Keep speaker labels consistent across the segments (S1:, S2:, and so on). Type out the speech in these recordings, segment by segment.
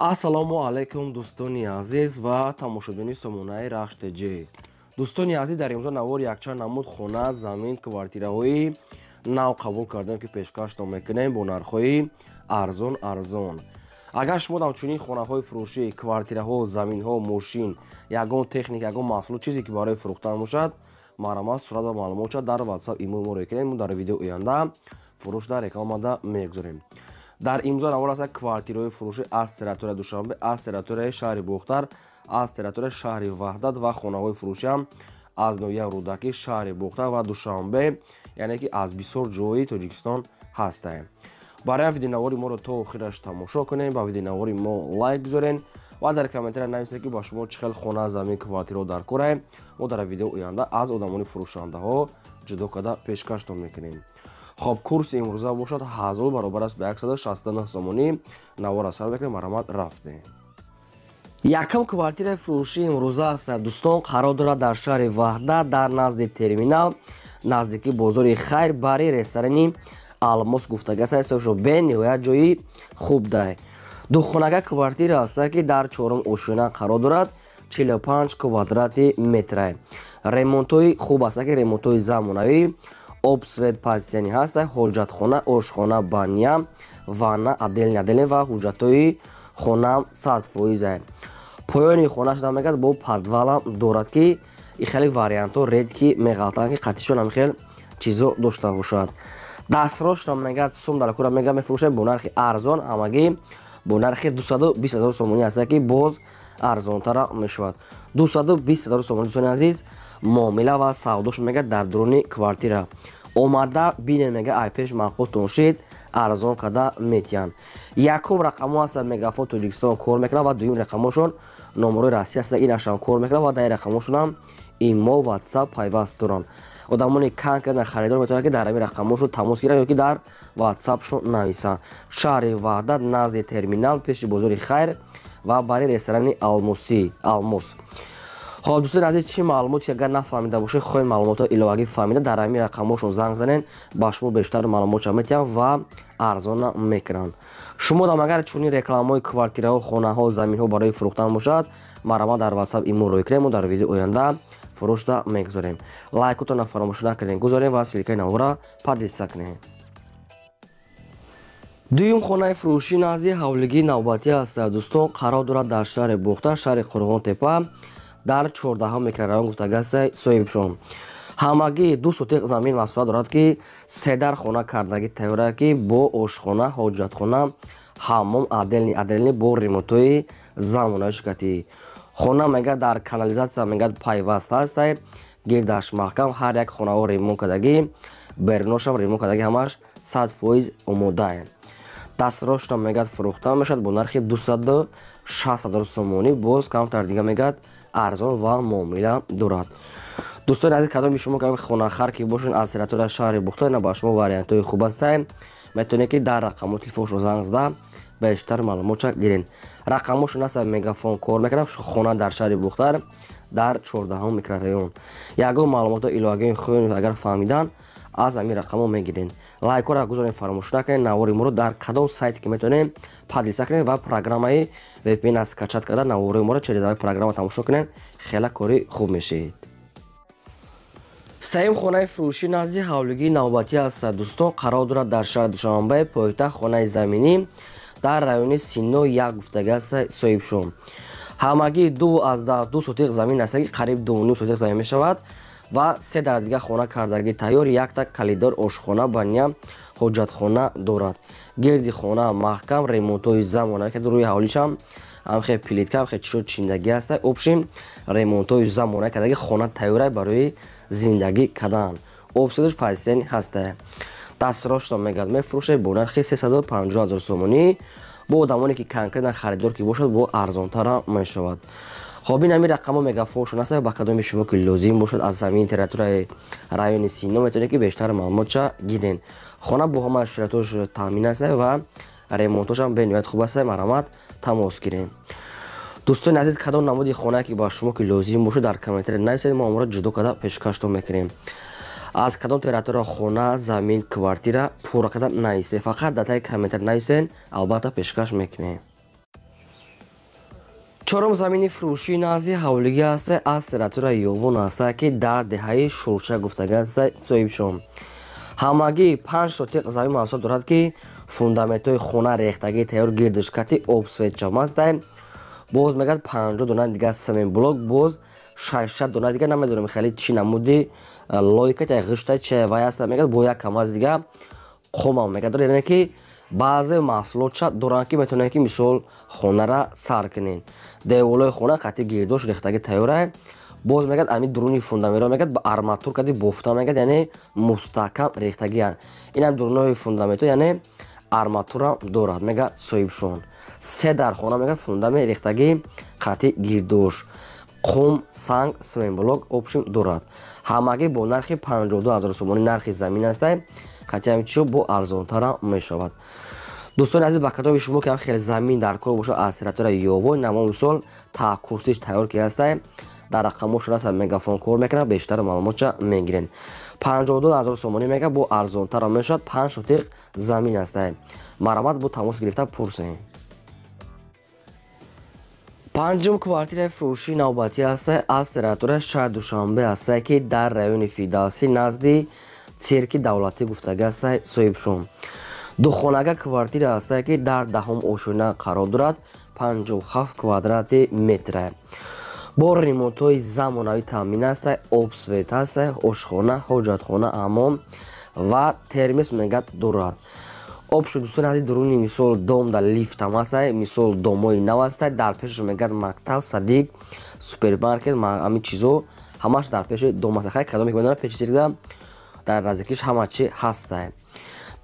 S1: Ассалому алайкум, дӯстони азиз ва тамошобини сомонаи Рахш ТЖ. Дӯстони азиз, дар имрӯза навор якчанд намуд хона, замин, квартираҳои нав қабул кардем, ки пешкаштон мекунем бо нархҳои арзон арзон. Агар шумо ҳамчунин хонаҳои фурӯшӣ, квартираҳо, заминҳо, мошин, ягон техника, ягон маҳсулот, чизе ки барои фурӯхтан бошад, марҳамат, сурат ва маълумотша дар WhatsApp, имо мо рӯй кунем, мо дар видео оянда фурӯш дар рекламада мегузорем. Дар имзо навор аст квартираҳои фурӯшӣ аз территорияи Душанбе, аз территорияи шаҳри Бохтар, аз территорияи шаҳри Ваҳдат ва хонаҳои фурӯшиам аз ноҳияи Рӯдакӣ, шаҳри Бохтар ва Душанбе, яъне ки аз бисёр ҷои Тоҷикистон ҳастаем. Барои видеонавори моро то охираш тамошо кунем, ба видеонавори мо лайк гузорен ва дар комментария нависед, ки ба шумо чӣ хел хона, замин, квартираҳо дар корае. Мо дар видео оянда аз одамони фурӯшандаҳо ҷудо карда пешкаштон мекунем. Хоб, курси имрӯза бошад 1000 баробар аст ба 169 сомонӣ. Навора сар мекунем, марҳамат, рафтем. Якум квартираи фурӯшии имрӯза аст, дӯстон, қарор дорад дар шаҳри Ваҳдат, дар назди терминал, наздики бозори Хайр, бари ресторани Алмос гуфтага аст. Соҳибшо бениҳоят ҷои хуб дай. Духонага квартира аст, ки дар чорум ошёна қарор дорад, 45 квадрати метра. Ремонтҳои хуб аст, ки ремонтҳои замонавӣ, об, свет пазияни ҳаст, ҳоҷатхона, ошхона, баня, ванна отдельный отдельный ва ҳуҷҷатҳои хона 100%. Поёни хона шуда мегӯяд, бо подвалам дорад, ки и хеле вариантҳо редки меғалтанд, ки қатишон ҳам хел чизо дошта бошад. Дастрошро мегӯяд, сум дар кура мега, мефурӯшад бо нархи арзон, ҳамагӣ бо нархи 220 ҳазор сомонӣ аст, ки боз арзонтара мешавад. 220 ҳазор сомонӣ, дӯстони азиз, муомила ва савдош мегӯяд дар дуруни квартира. Омада бинен, мега, ай пеш маъқултон шид, арзон карда метиҳанд. Якум рақамҳо ҳаст, Мегафон Тоҷикистон кор мекунад ва дуюм рақамҳошон номерои Россия аст, инашам кор мекунад ва дар рақамҳошонам имо, Ватсап пайваст доранд. Одамони конкретно харидор метавонанд, ки дар ҳамин рақамҳошон тамос гиранд ё ки дар Ватсапшон нависанд. Шаҳри Ваҳдат, назди терминал, пеши бозори Хайр ва бари ресторани Алмосӣ, Алмос. Хоб, дӯстони азиз, чӣ маълумоте агар нафаҳмида бошед, хоҳед маълумотҳо иловагӣ фаҳмида, дар ҳамин рақамҳошон занг занед, ба шумо бештар маълумотша метиҳанд ва арзона мекунанд. Шумо дам агар чунин рекламаҳои квартираҳо, хонаҳо, заминҳо барои фурӯхтан бошад, марҳамат, дар Ватсап, имо рӯй кунем, мо дар видео оянда фурӯшда мегузорем. Лайкотонро фаромӯш накунед, гузорем ва ссылкаи навора поделиться кунед. Дуюм хонаи фурӯшӣ назди ҳавлигии навбатӣ аст, дӯстон, қарор дорад дар шаҳри Бохтар, шаҳри Қурғонтепа, дар 14-ҳам микрорайон гуфтагаст соҳибшон. Ҳамагӣ 2 сотиқ замин масоҳат дорад, ки седар хона кардагӣ тайёра, ки бо ошхона, ҳоҷатхона, ҳаммом отдельный отдельный, бо ремонтҳои замонави ширкатӣ. Хона мега дар канализатсия мегӯяд пайваст ҳаст, гирдаш маҳкам, ҳар як хонаҳо ремонт кардагӣ, беруношам ремонт кардагӣ, ҳамаш 100% омодае. Дастрошро мегӯяд фурӯхта мешавад бо нархи 260 ҳазор сомонӣ, боз камтар дига мегӯяд арзон ва муомила дорад. Дӯстони азиз, кадоми шумо хонахар ки бошед аз территорияи шаҳри Бохтар, ина ба шумо вариантҳои хуб астае. Метавонед, ки дар рақамҳо телефоншон занг зада, бештар маълумотша гиред. Рақамҳошон аст, Мегафон кор мекунад. Хона дар шаҳри Бохтар, дар 14-ҳум микрорайон. Ягон маълумотҳо иловагии хоҳед агар фаҳмидан, аз ҳамин рақамҳо мегиред. Лайкҳоро гузоред, фаромӯш накунед. Навори моро дар кадом сайте ки метавонем поделиться кунед ва программаи VPN скачать карда, наворои моро через ҳамин программа тамошо кунед, хеле кори хуб мешид. Сеюм хонаи фурӯшӣ назди ҳавлигии навбатӣ аст, дӯстон, қарор дорад дар шаҳри Душанбе, пойтахт, хонаи заминӣ дар райони Сино 1 гуфтагаст соҳибшон. Ҳамагӣ 2,2 сотиқ замин аст, ки қариб 2,5 сотиқ замин мешавад ва се дар дига хона кардагӣ тайёр, якта калидор, ошхона, баня, ҳоҷатхона дорад. Гирди хона маҳкам, ремонтҳои замонавӣ, рӯи ҳавлишам ҳамхе плитка, ҳамхе чизо чиндагӣ аст. Общем, ремонтҳои замонавӣ кардаги, хона тайёра барои зиндагӣ кардан. Обсудаш пазистани ҳаста. Дастрошро мегӯяд мефурӯшад бо нархи 350 ҳазор сомонӣ. Бо одамоне ки конкретно харидор ки бошад, бо арзонтара мешавад. Хоб, ин ҳамин рақамҳо мегафоншон аст. Ба кадоми шумо ки лозим бошад аз замини территорияи райони Сино, метавонед, ки бештар маълумотша гирен. Хона бо ҳама шароитош таъмин аст ва ремонтошам бениҳоят хуб аст. Марҳамат, тамос гирем. Дӯстони азиз, кадом намуди хонае ки ба шумо ки лозим бошад, дар комментария нависед, мо онро ҷудо карда пешкаштон мекунем. Аз кадом территория хона, замин, квартира пурра карда нависед, фақат дар таги комментария нависед, албатта пешкаш мекунем. Чорум замини фурӯшии назди ҳавлигӣ аст аз территорияи Ёвон аст, ки дар деҳаи Шурча гуфтага аст соҳибшон. Ҳамагӣ 5 сотиқ замин маҳсул дорад, ки фундаментҳои хона рехтагӣ тайёр, гирдишкати об свет ҷамъ аст. Боз мегӯяд 50 дона дига цементблок, боз 600 дона дига, намедонам хеле чӣ намуди лойка ғишта че вай аст, мегӯяд бо як камаз дига қомам мегӯяд, яъне ки баъзе маҳсулотша доранд, ки метавонед, ки мисол хонара сар кунед. Деволои хона қатъи гирдош рехтагӣ тайёра. Боз мегӯяд ами дуруни фундаментро мегӯяд ба арматур кади бофта, мегӯяд, яъне мустаҳкам рехтагианд. Инам дурунои фундаментҳо, яъне арматура дорад, мегӯяд соҳибшон. Се дар хона мегӯяд фундамент рехтагӣ, қатъи гирдош, қум, санг, цементблок общем дорад. Ҳамагӣ бо нархи 52 ҳазор сомонӣ нархи замин аст, қатъи ҳамин чизо бо арзонтарам мешавад. Дӯстони азиз, ба кадоми шумо ки хеле замин дар кор бошад аз территорияи Ёвон, намо мисол тааккурсиш тайёр ки ҳастай, дар рақамошон аст, Мегафон кор мекунад, бештар маълумотча мегирен. 52 ҳазор сомонӣ мега, бо арзонтарам мешавад, 5 сотиқ замин ҳастай. Марҳамат, бо тамос гирифта пурсем. Панҷум квартираи фурӯшии навбатӣ ҳастай аз территорияи шаҳри Душанбе ҳастай, ки дар райони Фирдавсӣ назди цирки давлатӣ гуфтага ҳастай соҳибшон. Духонага квартира ҳастай, ки дар даҳум ошёна қарор дорад, 57 квадрати метра. Бо ремонтҳои замонавӣ таъмин ҳастай, об свет ҳастай, ошхона, ҳоҷатхона, ҳаммом ва термес мегӯяд дорад. Об шуд, дӯстони азиз, дуруни мисол дом дар лифтам ҳастай, мисол домои нав ҳастай, дар пешаш мегӯяд мактаб, садик, супермаркет, ҳамин чизо ҳамаш дар пеши дом ҳастай. Хай, кадоме ки медонад, пеши циркда дар наздикиш ҳама чи ҳастай.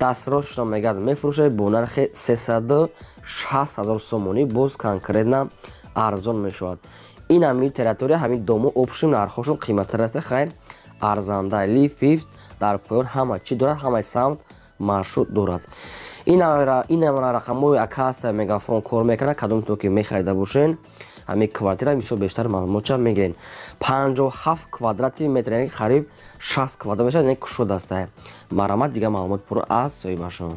S1: Дастрошро мегӯяд мефурӯшад бо нархи 360 ҳазор сомонӣ, боз конкретно арзон мешавад. Ин ҳамин территория, ҳамин дому общем нархҳошон қиматтар аст, хай арзанда. Лифт пифт дар поён ҳама чӣ дорад, ҳамаи самт маршрут дорад. Ин рақамҳои ака ҳаста, Мегафон кор мекунад, кадомто ки мехарида бошен ҳамин квартира, мисол бештар маълумотча мегирен. 57 квадрати метр, яъне қариб 60 квадрат мешавад, яъне кушод аста. Марҳамат, дигар маълумот пурра аз соҳибашон.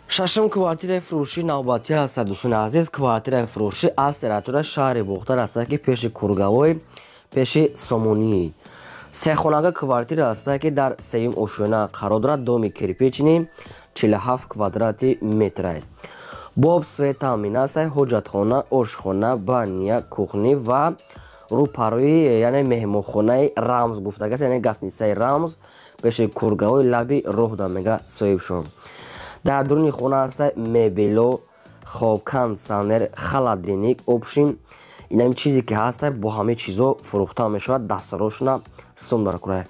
S1: Шашум квартираи фурӯшии навбатӣ ҳаста, дӯстони азиз, квартираи фурӯшӣ аз территорияи шаҳри Бохтар ҳаста, ки пеши Кургавой, пеши Сомонӣ. Сехонага квартира ҳаста, ки дар сеюм ошёна қарор дорад, доми кирпичный, 47 квадрати метра. Бо об свет таъмин аст, ҳоҷатхона, ошхона, баня, кухня ва рӯпарӯи, яъне меҳмонхонаи Рамз гуфтагааст, яъне гостиницаи Рамз, пеши Кургавои лаби роҳ да мега соҳибшон. Дар дуруни хона ҳаста мебело, хоб, кондитсионер, холодильник, общем инами чизе ки ҳаста бо ҳамаи чизо фурӯхта мешавад, дастарошона сум дар кура.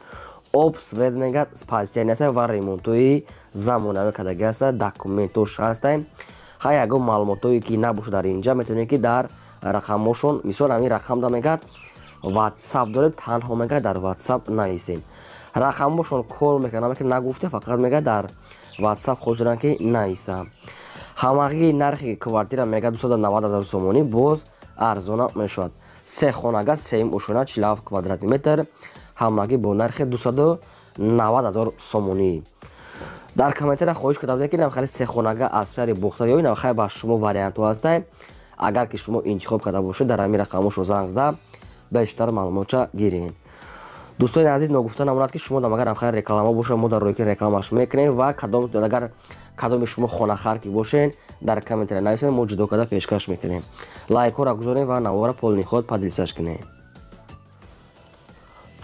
S1: Об свет мегӯяд спасияни аста ва ремонтҳои замонавӣ кардаги аста, документош ҳаста. Хай, ягон маълумотҳое ки набошад дар инҷа, метавонед, ки дар рақамҳошон, мисол ҳамин рақамда мегӯяд Ватсап дорем, танҳо мегӯяд дар Ватсап нависем. Рақамҳошон кор мекунад, ки нагуфте, фақат мегӯяд дар Ватсап хоҳиш доранд, ки нависам. Ҳамагии нархи квартира мегӯяд 290 ҳазор сомонӣ, боз арзона мешавад. Се хонага, сеюм ошёна, 47 квадрати метр, ҳамагӣ бо нархи 290 ҳазор сомонӣ. Дар комментария хоҳиш карда будем, ки инам хеле сехонага аз шаҳри Бохтар ё инам хай ба шумо вариантҳо ҳастай. Агар ки шумо интихоб карда бошед, дар ҳамин рақамҳошон занг зада бештар маълумотча гиред. Дӯстони азиз, ногуфта намонад, ки шумо агар ҳам реклама бошад, мо дар рӯйки рекламаш мекунем ва кадом агар кадоми шумо хонахар ки бошен, дар комментария нависед, мо ҷудо карда пешкаш мекунем. Лайкҳоро гузорем ва навора полный ход поделиться кунем.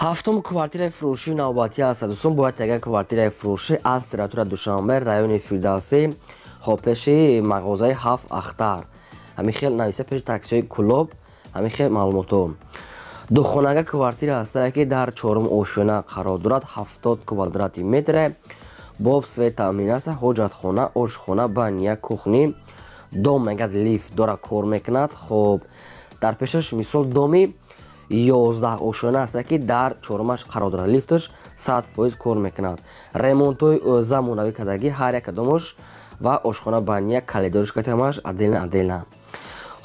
S1: Ҳафтум квартираи фурӯшии навбатӣ аст, дӯстон, бояд яган квартираи фурӯшӣ аз территория Душанбе, райони Фирдавсӣ, хоб, пеши мағозаи Ҳафт Ахтар, ҳамин хел нависа, пеши таксиҳои Кулоб, ҳамин хел маълумотҳо. Духонага квартира ҳастае, ки дар чорум ошёна қарор дорад, 70 квадрати метре, бо об свет таъмин аст, ҳоҷатхона, ошхона, баня, кухня. Дом мегӯяд лифт дора, кор мекунад. Хоб, дар пешаш мисол доми 11 ошёна аст, ки дар чорумаш қарор дорад, лифташ 100% кор мекунад, ремонтҳои замонавӣ кардагӣ ҳар як кадомаш ва ошхона, баня, коридориш катамаш отдельно отдельно.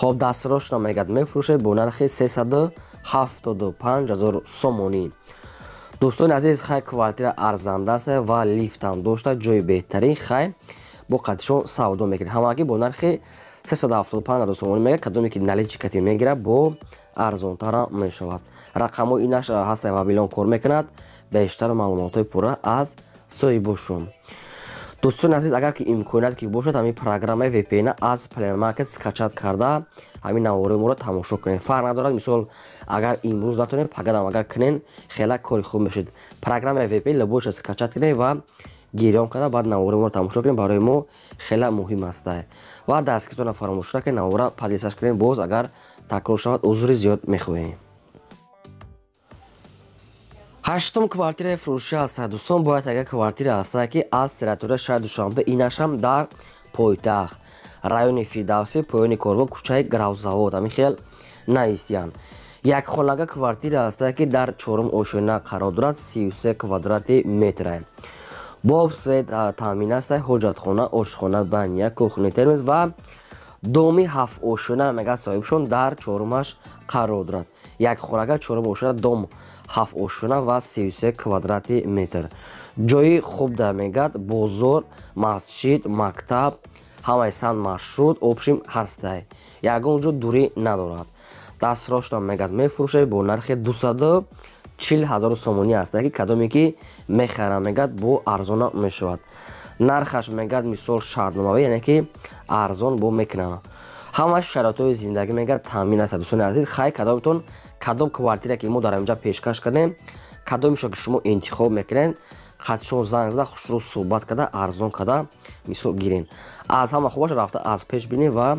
S1: Хоб, дастрошро мегӯяд мефурӯшад бо нархи 375 ҳазор сомонӣ. Дӯстони азиз, хай, квартира арзанда аст ва лифтам дошта, ҷои беҳтарин. Хай, бо қатишон савдо мекунед. Ҳамагӣ бо нархи 375 ҳазор сомонӣ мега, кадоме ки наличи кати мегирад, бо арзонтара мешавад. Рақамҳои инаш ҳастаи Вавилон кор мекунад. Бештар маълумотҳои пурра аз соҳибошон. Дӯстони азиз, агар ки имконият ки бошад, ҳамин программаи VPN аз Play Market скачать карда, ҳамин навораи моро тамошо кунед. Фарқ надорад, мисол, агар имрӯз натонем, пагадам агар кунен, хела кори хуб мешуд. Программаи VPN лабоша скачать кунед ва гирён карда, баъд навораи моро тамошо кунед, барои мо хела муҳим аст. Ва дастгиритонро фаромӯш накунед, навора поделиться кунед. Боз агар такрор шавад, узри зиёд мехоҳем. Ҳаштум квартираи фурӯшӣ ҳаст, дӯстон. Бояд агар квартира ҳаста, ки аз территорияи шаҳри Душанбе, инашам дар пойтахт, райони Фирдавсӣ, поёни корвон, кӯчаи Гравзавод, ҳамин хел наистиянд. Як хонага квартира ҳаста, ки дар чорум ошёна қарор дорад, 33 квадрати метра. Бо свет таъмин аст, ҳоҷатхона, ошхона, баня, кухня, термос ва доми ҳафт ошёна мега соҳибшон дар чорумаш қарор дорад. Як хонага, чорум ошёна, дом ҳафт ошёна ва 33 квадрати метр. Ҷои хуб да мегад, бозор, масҷид, мактаб, ҳамаи сан маршрут общим ҳастай. Ягон ҷо дурӣ надорад. Дастрошро мегад мефурӯшад бо нархи 240 ҳазору сомонӣ аст, ки кадоме ки мехара мегад, бо арзона мешавад. Нархаш мегад, мисол, шартномавӣ, яъне ки арзон бо мекунанд. Ҳама шароитҳои зиндагӣ мегад таъмин аст. Дӯстони азиз, хай, кадомтон кадом квартира ки мо дар инҷа пешкаш кардем, кадомешо ки шумо интихоб мекунед, қатшон занг зада, хушрӯ суҳбат карда, арзон карда, мисол, гирен. Аз ҳама хубаш рафта аз пеш бинед ва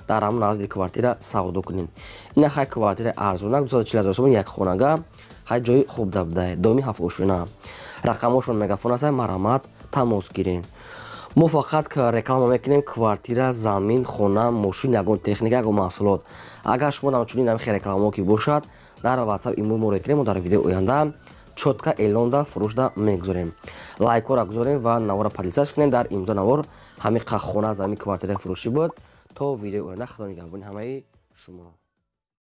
S1: дар ҳамон назди квартира савдо кунед. Ина хай квартира арзонак, 240 ҳазор сомон, як хонага, хай ҷои хуб да буда, доми ҳафт ошёна. Рақамҳошон мегафон аст, марҳамат, тамос гирен. Мо фақат реклама мекунем квартира, замин, хона, мошин, ягон техника, ягон маҳсулот. Агар шумо ҳамчунин ҳамин рекламаҳо ки бошад, дар WhatsApp, имо моро кунем, мо дар видеои оянда чётко эълонда фурӯшда мегузорем. Лайкҳоро гузорем ва навора поделиться кунем. Дар имзо навор ҳамин хона, замин, квартираи фурӯшӣ буд. То видеои оянда, худо нигаҳбони ҳамаи шумо.